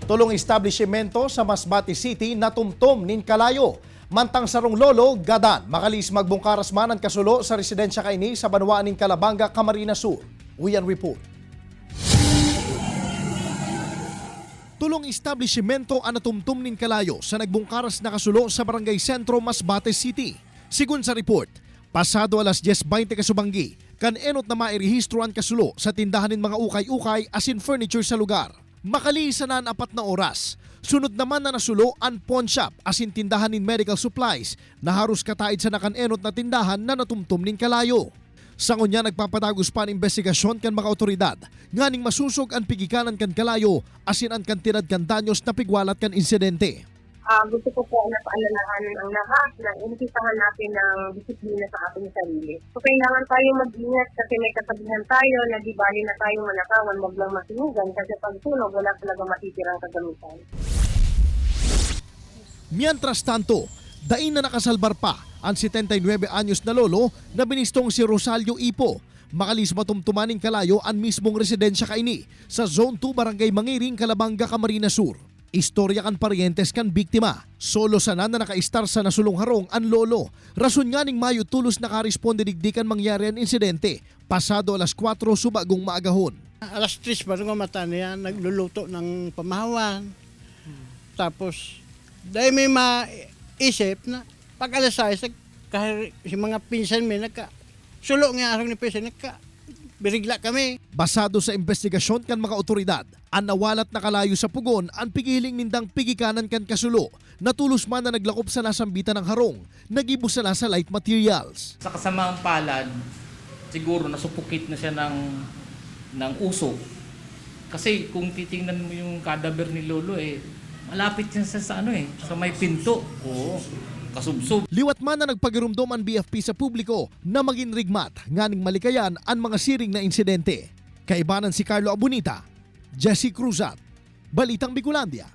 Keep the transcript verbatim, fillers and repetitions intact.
Tolong establishimento sa Masbate City natumtom nin kalayo. Mantang sarong lolo, gadan, makalis magbungkaras man an kasulo sa residensya kaini sa banwaan nin Calabanga, Camarines Sur. Uyan report. Tolong establishimento an natumtom nin kalayo sa nagbungkaras na kasulo sa Barangay Sentro, Masbate City. Sigon sa report, pasado alas dyes baynte kasubanggi, kan enot na mairehistro an kasulo sa tindahan nin mga ukay-ukay asin furniture sa lugar. Makalihis sana an apat na oras. Sunod naman na nasulo an pawn shop asin tindahan nin medical supplies na haros kataid sana kan enot na tindahan na natumtom nin kalayo. Sa ngunyan, nagpapadagos pa an imbestigasyon kan mga awtoridad nganing masosog an pigikanan kan kalayo asin an kantidad kan danyos na pigwalat kan insidente. Ah, gusto ko po na paalalahanan ang lahat na umpisahan natin ng disiplina sa ating sarili. So, kailangan tayo mag-ingat kasi may kasabihan tayo na di bali na tayo manakawan, wag lang masunugan kasi pag sunog, wala talaga matitirang kagamitan. Mientras tanto, dai na nakasalbar pa an setenta y nuebe anyos na lolo na binistong si Rosalio Ipo. Makalihis matumtuman nin kalayo an mismong residensya kaini sa Zone two, Barangay Mangiring, Calabanga, Camarines Sur. Istorya kan paryentes kan biktima, solo sana na nakaistar sa nasulong harong an lolo, rason nganing mayo tolos nakaresponde digdi kan mangyari an insidente, pasado alas kwatro subagong maagahon. Alas tres pa nga mata niya, nagluluto ng pamahawan. Tapos, dahil may maisip na pag alas sais, kahir, si mga pinsan mi nagka, sulo nga arog ni pinsan, nagka, birigla kami. Basado sa imbestigasyon kan mga otoridad, an nawalat na kalayo sa pugon an pigihiling nindang pigikanan kan kasulo, na tolos man na naglakop sa nasambitan nang harong, nagibo sana sa light materials. Sa kasamaang palad, siguro nasupukit na siya ng, ng uso. Kasi kung titingnan mo yung cadaver ni Lolo eh, malapit yan sa, sa ano eh, sa may pinto. Oo, kasubsob. Liwat man na nagpagirumdom an B F P sa publiko na magin rigmat nganing malikayan an mga siring na insidente. Kaibanan si Carlo Abunita, Jesse Cruzat, Balitang Bicolandia.